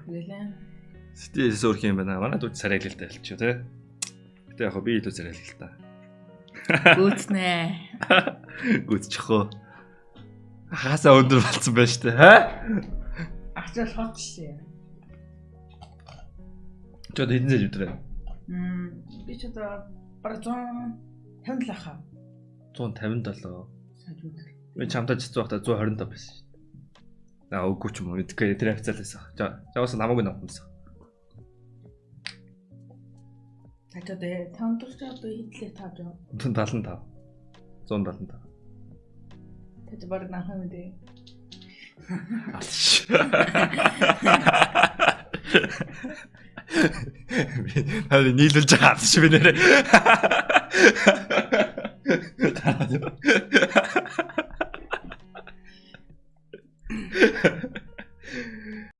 Тэгэлээ. Сити сөөрх юм байна. Манай дүү царайлалтай болчих тий. Гэтэ яг би илүү царайлал та. Гүйтнэ. Гүйтчих хөө. Хаасаа өндөр болцсон байж тээ. Хаа? Ачаал хот шээ. Чи одоо хэдэн сая өдрөө? Би ч одоо бараг 157 хаа. 157. Сая өдөр. Би чамтай цэцэн байхдаа 125 байсан шүү дээ. Аа үгүй ч юм уу. Мэдгүй тэр хавцаал байсан. Жаавас намаагүй навсан. Та ч одоо таван дурч одоо хэдлээ тавж яа. 175. 175. Та ч бараг нахаа мэдээ. Алш. Би нийлүүлж байгаа алш би нэрээ. Гараад.